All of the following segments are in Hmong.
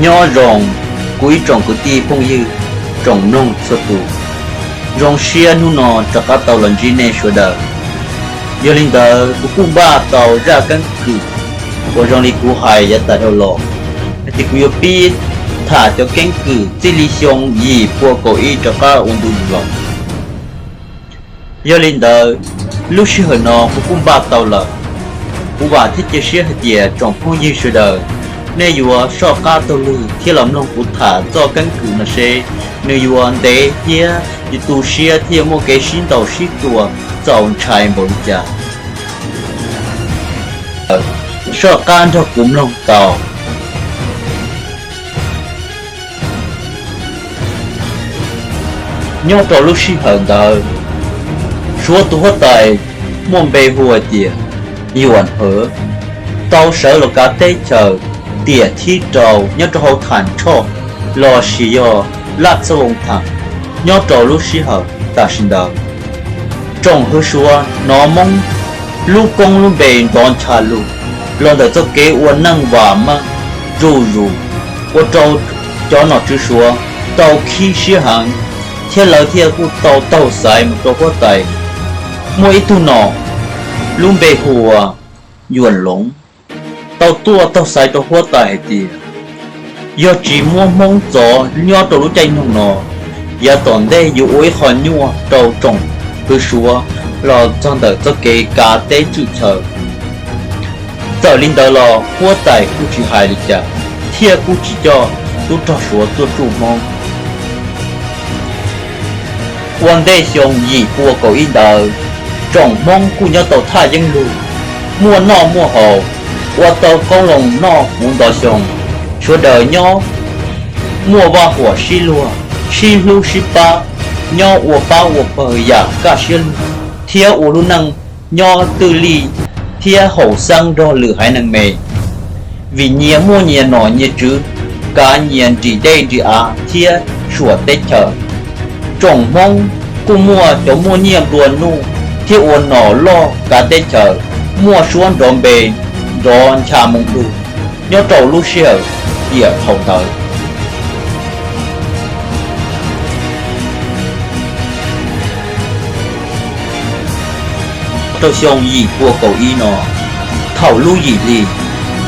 Nyob zoo, kuv ib tsoom kwv tij phooj ywg, tsoom mloog txhua tus, zoo siab hnub no rov qab tau los ntsib nej sawv daws. Yog li ntawd kuv kuj npaj tau zaj keeb kwm uas zoo li kuv hais yav tas dhau los, hais tias kuv yuav pib tham cov keeb kwm txij li xyoo yim pua kaum ib rov qab ua ntu zus los. Yog li ntawd, lub sij hawm no kuv kuj npaj tau lawm. Kuv vam thiab cia siab hais tias tsoom phooj ywg sawv daws, nej yuav soj qab taug lw thiab los mloog kuv tham txoj keeb kwm no seb nws yuav ntev thiab yuav tu siab thiab yuav muaj kev sib ntaus sib tua txaus ntshai npaum li cas. Soj qab nrog kuv mloog tau. Nyob rau lub sij hawm ntawd, Suav tus huab tais muaj npe hu hais tias Yuam Hawv tau sawv los kav teb chaws tiam thib rau nyob rau hauv Tham Tshoj lossis yog Laj Txhab Voos Tham. Nyob rau lub sij hawm tam sim ntawd, tsoom hwv Suav hnov Hmoob lub koob lub npe nrov ncha lug los ntawm txoj kev ua neej vam meej zuj zus, ua rau cov nom tswv Suav tau khib siab heev, thiab lawv thiaj kuj tau taug xaiv mus rau huab tais. Muaj ib tug nom lub npe hu ua Yuam Loov tau tuaj taug xaiv rau huab tais hais tias yog tsis muab Hmoob txov nyob rau lub caij nyoog no, yav tom ntej yuav ua ib qho nyuaj rau tsoom hwv Suav los txog ntawm txoj kev kav teb tswj chaw. Txawm li ntawd los huab tais kuj tsis hais li cas, thiab kuj tsis coj tub rog Suav tuaj tsuj Hmoob. Ua ntej xyoo yim pua kaum ib ntawd, tsoom Hmoob kuj nyob tau thaj yeeb lug, muaj noj muaj haus, ua tau qoob loo noj puv ntau xyoo. Sawv daws nyob muaj vaj huam sib luag, sib hlub sib pab, nyob ua pab ua pawg yam kaj siab lug, thiab ua lub neej nyob twj lij thiab haum xeeb nrog lwm haiv neeg me. Vim nyias muaj nyias nom nyias tswv, kav nyias nrim dej nrim av thiab suam teb chaws. Tsoom Hmoob kuj muaj cov muaj nyiaj nplua nuj thiab ua nom loj kav teb chaws, muaj suab nrov npe nrov ncha moo lug nyob rau lub sij hawm tiam thaum ntawd. Rau xyoo yim pua kaum ib no, thaum lub yim hli,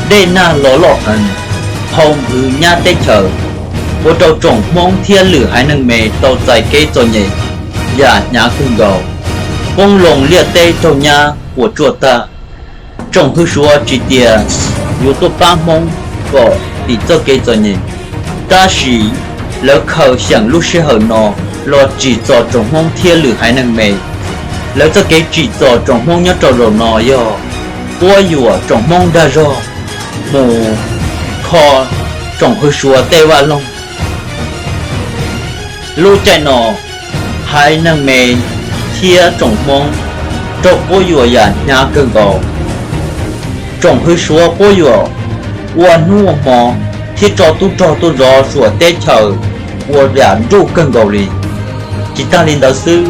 dej nag los loj heev, hau npwv nyab teb chaws, ua rau tsoom Hmoob thiab lwm haiv neeg me tau txais kev txom nyem yam hnyav kawg nkaus, qoob loo liaj teb raug nyab puas tsuaj tag. Tsoom hwv Suav tsis tias yuav tuaj pab Hmoob kom dim txoj kev txom nyem, tab sis lawv khaws xyeem lub sij hawm no los tsim txom tsoom Hmoob thiab lwm haiv neeg me. Lawv txoj kev tsim txom tsoom Hmoob nyob rau zaum no yog quab yuam tsoom Hmoob dag zog mus kho tsoom hwv Suav tej vaj loog. Lub caij no, haiv neeg me thiab tsoom Hmoob raug quab yuam yam hnyav kawg nkaus. Tsoom hwv Suav quab yuam ua hnub ua hmo thiab tso tub rog tuaj zov suam teb chaws ua yam nruj kawg nkaus li. Tsis tag li ntawd xwb,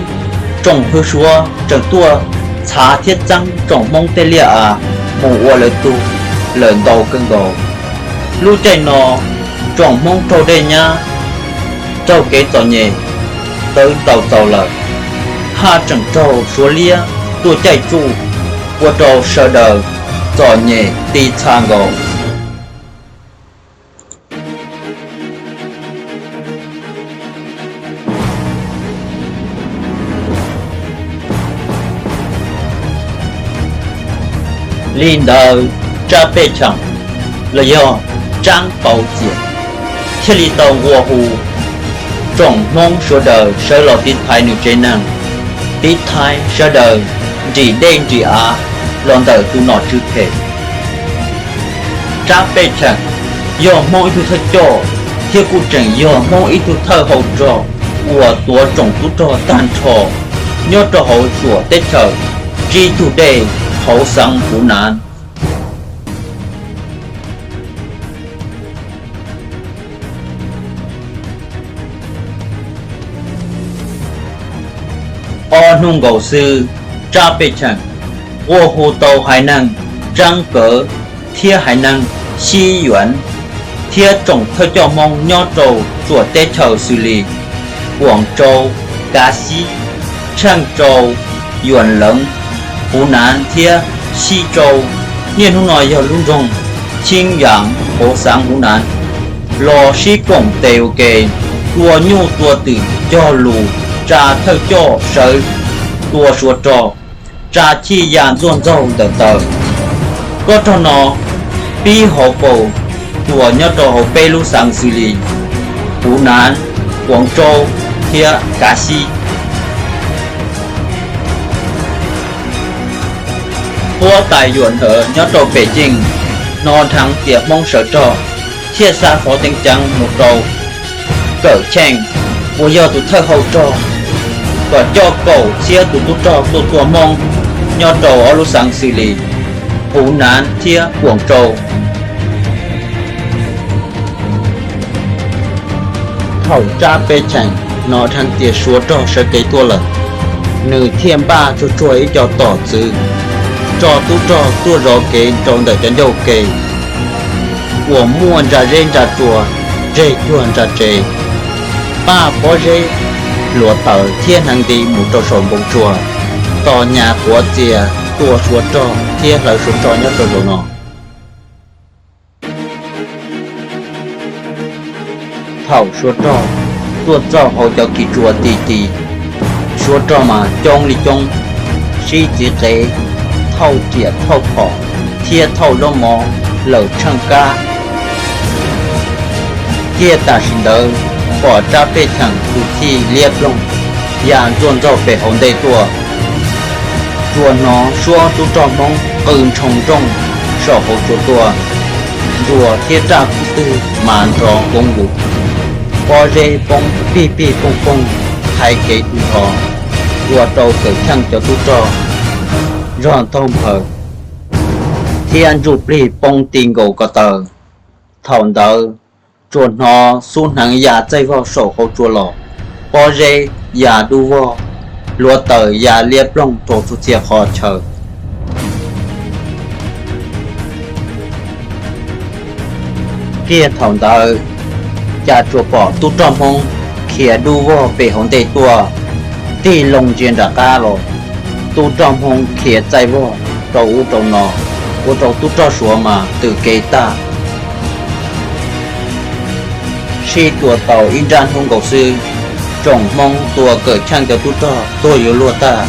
tsoom hwv Suav tseem tuaj txhav thiab txeeb tsoom Hmoob tej liaj av mus ua lawv tug lawm ntau kawg nkaus. Lub caij no, tsoom Hmoob raug dej nyab, raug kev txom nyem tawv ntaus txaus lawm, haj tseem raug Suav liab tuaj caij tsuj, ua rau sawv daws txom nyem ti txha nkaus. Li ntawd, Tsab Pej Cheem los yog Tsaab Pauv Txiam thiaj li tau nqua hu tsoom Hmoob sawv daws sawv los tiv thaiv nws tsev neeg, tiv thaiv sawv daws nrim dej nrim av los ntawm tus nom tswv phem. Tsab Pej Cheem yog Hmoob ib tug thawj coj thiab kuj tseem yog Hmoob ib tug thawj hau rog uas tuav tsoom tub rog tag nrho nyob rau hauv suam teb chaws tsib tug dej hauv xeev Huv Nav. Ob hnub nkaus xwb, Tsab Pej Cheem nqua hu tau haiv neeg Tsaab Kawv thiab haiv neeg Xib Yuav thiab tsoom thawj coj Hmoob nyob rau Suav teb chaws xws li Kuam Tsau, Kav Xib, Tsheej Tsau, Yuam Leev, Huv Nav thiab Xib Tsau, niaj hnub no yog lub nroog Xib Yaav hauv xeev Huv Nav, los sib koom tes ua ke, tua nyuj tua twm cog lus, tsa thawj coj sawv tua Suav rog, tsa chij ya ntxuaj ntxaug ntawm taw. Kob rog no pib hauv paus tuas nyob rau hauv peb lub xeev xws li Huv Nav, Kuam Tsau thiab Kav Xib. Huab tais Yuam Leev nyob rau pem yeej hnov dheev tias Hmoob sawv rog, thiaj xa xov ceev ceev mus rau Kawm Cheej uas yog tus thawj hau rog, kom coj kaum txhiab tus tub rog tuaj tua Hmoob nyob rau ob lub xeev xws li Huv Nav thiab Kuam Tsau. Thaum Tsab Pej Cheem hnov dheev tias Suav rog sawv kev tuaj lawm, nws thiaj npaj tsuag tsuag ib co tom txwv, tso tub rog tuaj zov kev rau ntawm cov ncauj ke uas muaj ntsa zeb ntsa tsua, tseg cuag ntsa tsev, paj pob zeb, hluav taws thiab hneev nti mus rau saum npoo tsua, tos nyas quav txias tua Suav rog thiab hlawv Suav rog nyob rau zaum no. Thaum Suav rog tuaj txog hauv cov kis tsua ti ti, Suav rog mas coob li coob, sib txiv qev, thauj riam thauj phom thiab thauj zaub mov lawm tsheej kab. Kiag tam sim ntawd pom Tsab Pej Cheem tus chij liab ploog ya ntxuaj ntxaug pem hauv ntej tuaj. Tsuas hnov suab tub rog Hmoob qw ntshoo nrooj saum hauv tsua tuaj, ntsuas thiab raj kub twg mas nrov koob nkus, pob zeb poob pig pig pooj pooj, hais kev tu nrho, ua rau Kawm Cheej cov tub rog zog ntaug nphaws thiab ntsuj plig poob ti nkaus ko taw. Thaum ntawd tsuas hnov xub hneev ya txaij vog saum hauv tsua los, pob zeb ya dub vog, hluav taws ya liab ploog rau txhua txhia qhov chaw. Kiag thaum ntawd, cas tsuas pom tub rog Hmoob khiav dub vog pem hauv ntej tuaj, tig loo ntsia nram qab los, tub rog Hmoob khiav txaij vog rau ub rau no, ua rau tub rog Suav mas twm kev tag. Sib tua tau ib nrab hnub nkaus xwb, tsoom Hmoob tua Kawm Cheej cov tub rog tuag yuav luag tag,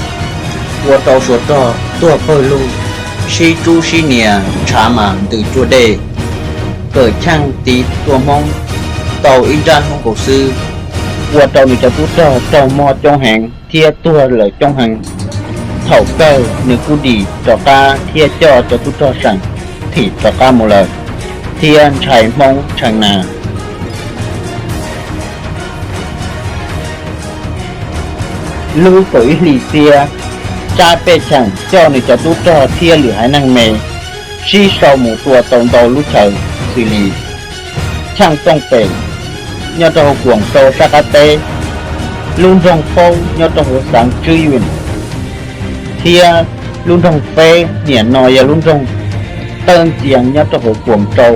ua rau Suav rog tuag pawg lug, sib tsub sib nias ntshav mas ntws cuag dej. Kawm Cheej tiv tua Hmoob tau ib nrab hnub nkaus xwb, ua rau nws cov tub rog raug mob coob heev thiab tuag lawm coob heev. Thaum kawg nws kuj dim rov qab thiab coj cov tub rog seem thim rov qab mus lawm, thiab ntshai Hmoob tshee nas. Lub kaum ib hlis xiab, Tsab Pej Cheem coj nws cov tub rog thiab lwm haiv neeg me sib sau mus tua tau ntau lub chaw xws li Cheej Tooj Pem nyob rau hauv Kuam Tsau sab qab teb, lub nroog Paub nyob rau hauv xeev Tswb Yuj, thiab lub nroog Feb, niam no yog lub nroog Tawj Ntxias nyob rau hauv Kuam Tsau.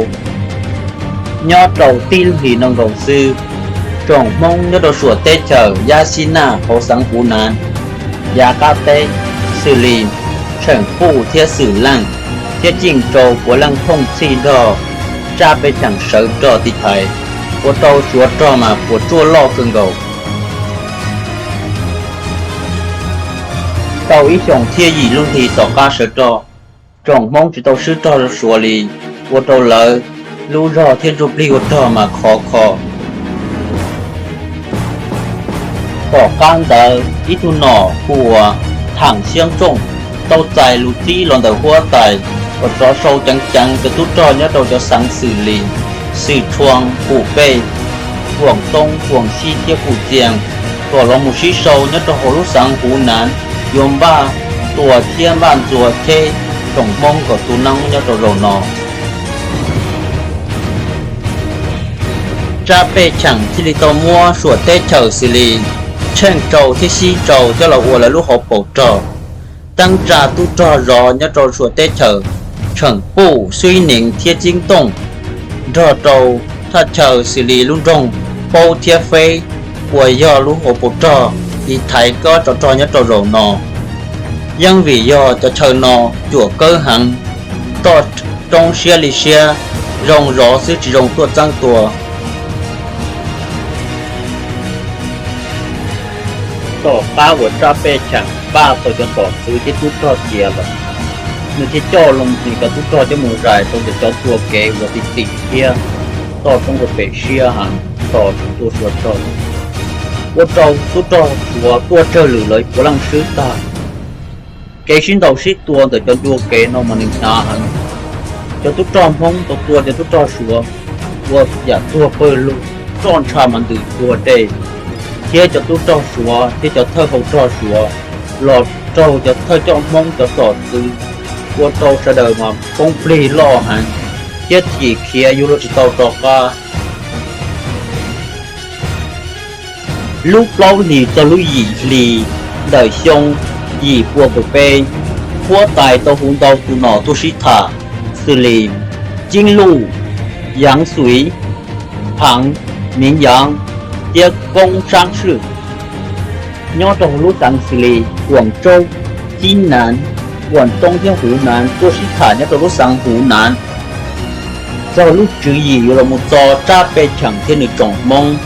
Nyob rau tib lub hlis no nkaus xwb, tsoom Hmoob nyob rau suam teb chaws Yab Xib Naj hauv xeev Huv Nav yav qab teb, xws li Tsheem Puj thiab Xwm Leej, thiab Ceej Tsau puav leej phooj txhij nrog Tsab Pej Cheem sawv rog tiv thaiv, ua rau Suav rog mas puas tsuaj loj kawg nkaus. Tau ib xyoos thiab yim lub hli tom qab sawv rog, tsoom Hmoob tsis tau swb rog Suav li, ua rau lawv lub zog thiab ntsuj plig ua rog mas khov kho. Tom qab ntawd ib tug nom hu ua Thaam Xyeeb Tsooj tau txais lus txib los ntawm huab tais kom rov sau ceev ceev cov tub rog nyob rau cov xeev xws li Xwm Tshuas, Pum Pej, Kuam Toob, Kuam Xib thiab Kuam Txias kom los mus sib sau nyob rau hauv lub xeev Huv Nav, yuav npaj tua thiab npaj ntxuas cheb tsoom Hmoob kom tu noob nyob rau zaum no. Tsab Pej Cheem thiaj li tau muab suam teb chaws xws li Tsheej Tsau thiab Xib Tsau coj los ua lawv lub hauv paus rog, teeb tsa tub rog zov nyob rau suam teb chaws Tsheem Puj, Xwb Nees thiab Ceeb Tooj, nrog rau thaj chaw xws li lub nroog Paub thiab Feb uas yog lub hauv paus rog tiv thaiv kob tsov rog nyob rau zaum no. Yeej vim yog cov chaw no cuam kawb heev, toj roob siab li siab, zoo zov xwb tsis zoo tuaj txeeb tua. Tom qab uas Tsab Pej Cheem npaj tau cov tom txwv thiab tub rog tiav lawm, nws thiaj coj loo nws cov tub rog coj mus zais rau cov tua kev uas ti tim thiab toj roob ua pem siab heev, tos tua Suav rog, ua rau tub rog Suav tuaj tsawg lwm lawv puav leej swb tag. Kev sib ntaus sib tua ntawm cov ncua kev no mas nws hnyav heev. Cov tub rog Hmoob tau tua cov tub rog Suav ua yam tuag pawg lug, roj ntsha mas ntws tuag dej, thiab cov tub rog Suav thiab cov thawj hau rog Suav los raug cov thawj coj Hmoob cov tom txwv, ua rau sawv daws mas poob plig loj heev, thiab thim khiav yuav luag tsis tau rov qab. Lub plaub hlis txog lub yim hlis ntawm xyoo yim pua kaum peb, huab tais tau hu ntau tus nom tuaj sib tham, xws li Ceeb Luj, Yaav Xuiv, Phaav Miv Yaav thiab Koob Saab Swm. Nyob rau lub xeev xws li Kuam Tsoob, Cib Naav, Kuam Toob thiab Huv Naav tuaj sib tham nyob rau lub xeev Huv Naav txog lub tswv yim yuav los mus txo Tsab Pej Cheem thiab nws tsoom Hmoob.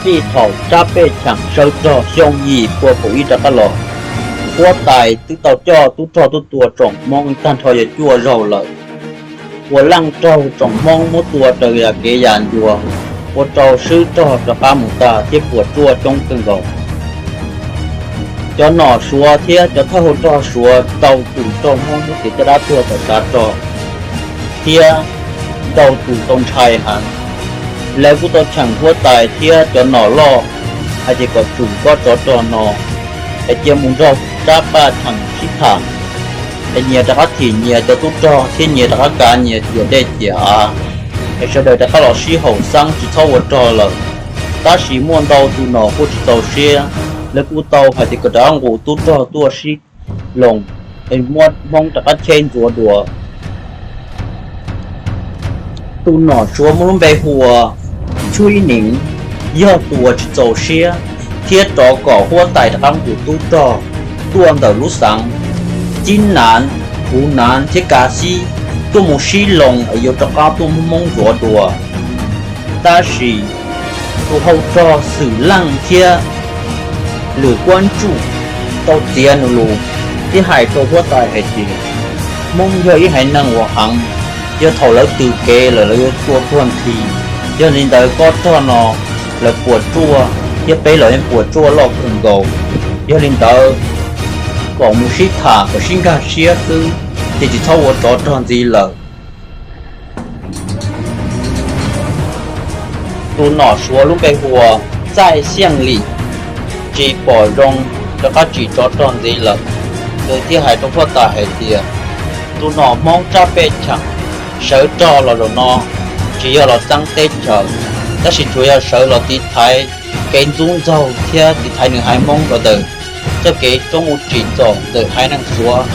Txij thaum Tsab Pej Cheem sawv rog xyoo yim pua kaum ib rov qab los, huab tais twb tau coj tub rog tuaj tua tsoom Hmoob tag nrho yog cuaj zaug lawm. Puav leej raug tsoom Hmoob muab tua raws yam kev yam ncua, ua rau swb rog rov qab mus tag thiab puas tsuaj coob kawg nkaus. Cov nom Suav thiab cov thawj hau rog Suav tau tus rog Hmoob muab kev caj dab tuag tawm tshav rog, thiab ntau tus tau ntshai heev. Lawv kuj tau cheem huab tais thiab cov nom loj hais tias kom tsum kob tsov rog no, es cia mus nrog Tsab Pej Cheem sib tham, es nyias rov qab thim nyias cov tub rog thiab nyias rov qab kav nyias ciam dej ciam av, es sawv daws rov qab los sib haum xeeb tsis txhob ua rog lawm. Tab sis muaj ntau tus nom kuj tsis txaus siab, lawv kuj tau hais tias kom rov qab nqus tub rog tuaj sib loos, es muab Hmoob rov qab cheb ntxuav dua. Tus nom Suav muaj lub npe hu ua Tshuib Neev yog tus uas tsis txaus siab thiab rov kom huab tais rov qab nqus tub rog tuaj ntawm lub xeev Cib Naav, Huv Naav thiab Kav Xib tuaj mus sib loos es yuav rov qab tuaj muab Hmoob ntxuav dua. Tab sis tus hau rog Xwm Leej thiab Lwm Kuab Ntsuj tau txiav nws lus thiab hais rau huab tais hais tias, Hmoob yog ib haiv neeg uas heev, yog thaum lawv tws kev lawm lawv yuav tua tuag nthi. Yog li ntawd kob rog no lawv puas tsuaj thiab peb los yeej puas tsuaj loj kawg nkaus. Yog li ntawd kom mus sib tham kom sib nkag siab xwb, ces tsis txhob ua tsov rog ntxiv lawm. Tus nom Suav lub npe hu ua Txaij Xiaj Lim tsis pom zoo rov qab tsim tsov rog ntxiv lawm, nws thiaj hais rau huab tais hais tias, tus nom Hmoob Tsab Pej Cheem sawv rog los zaum no tsis yog los txeeb teb chaws, tab sis tsuas yog sawv los tiv thaiv kev ntxub ntxaug thiab tiv thaiv nws haiv Hmoob los ntawm txoj kev txob mus tsim txom ntawm haiv neeg Suav.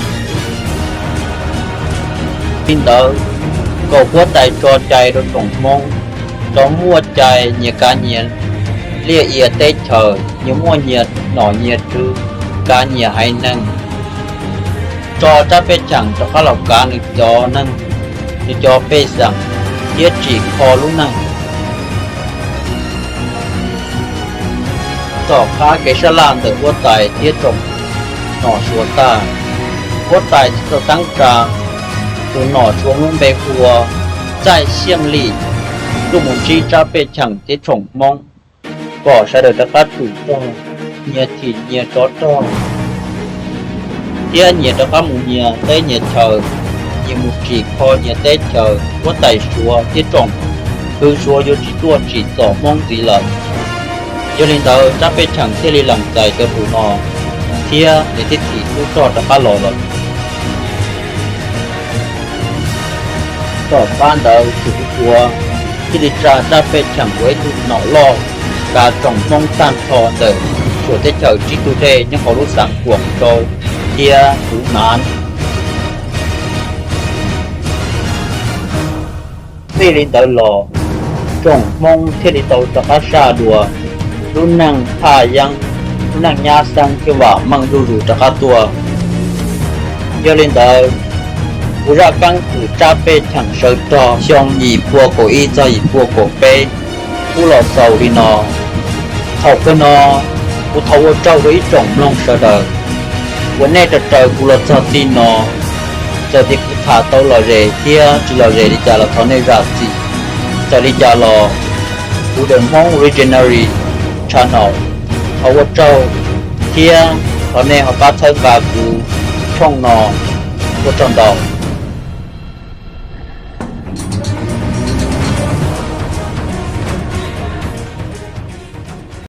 Li ntawd, kom huab tais tso cai rau tsoom Hmoob, rov muaj cai nyias kav nyias liaj ia teb chaws, nyias muaj nyias nom nyias tswv, kav nyias haiv neeg, tso Tsab Pej Cheem rov qab los kav nws cov neeg, nws cov pej xeem, thiab tsim kho lub neej. Tom qab kev sab laj ntawm huab tais thiab tsoom nom Suav tag, huab tais thiaj tau teeb tsa tus nom Suav lub npe hu ua Txaij Xiaj Lim tuaj mus ntsib Tsab Pej Cheem thiab tsoom Hmoob, kom sawv daws rov qab tsum rog, nyias thim nyias tsov rog, thiab nyias rov qab mus nyias teb nyias chaws, nyias mus tsim kho nyias teb chaws, huab tais Suav thiab tsoom fwv Suav yuav tsis tuaj tsim txom Hmoob ntxiv lawm. Yog li ntawd, Tsab Pej Cheem thiaj li lees txais cov lus no thiab nws thiaj thim tub rog rov qab los lawm. Tom qab ntawd, Tswv Suav thiaj li tsa Tsab Pej Cheem ua ib tug nom loj kav tsoom Hmoob tag nrho ntawm txhua teb chaws tsib tug dej nyob hauv lub xeev Kuam Tsoob thiab Huv Naav. Txij li ntawd los, tsoom Hmoob thiaj li tau rov qab saj dua lub neej haj yeeb, lub neej nyab xeeb thiab vam meej zuj zus rov qab tuaj. Yog li ntawd, kuv zaj keeb kwm tsab pej cheem sawv rog xyoo yim pua kaum ib txog yim pua kaum peb kuj los xaus li no. Thaum kawg no, kuv thov ua tsaug rau ib tsoom mloog sawv daws uas nej raws raws kuv los txog txij no. Txawm tias kuv tham tau lom zem thiab tsis lom zem li cas los thov nej zam txim. Txawm li cas los, kuv The Hmong Regenerate Channel thov ua tsaug, thiab thov nej ho pab txhawb nqa kuv tshooj no. Ua tsaug ntau.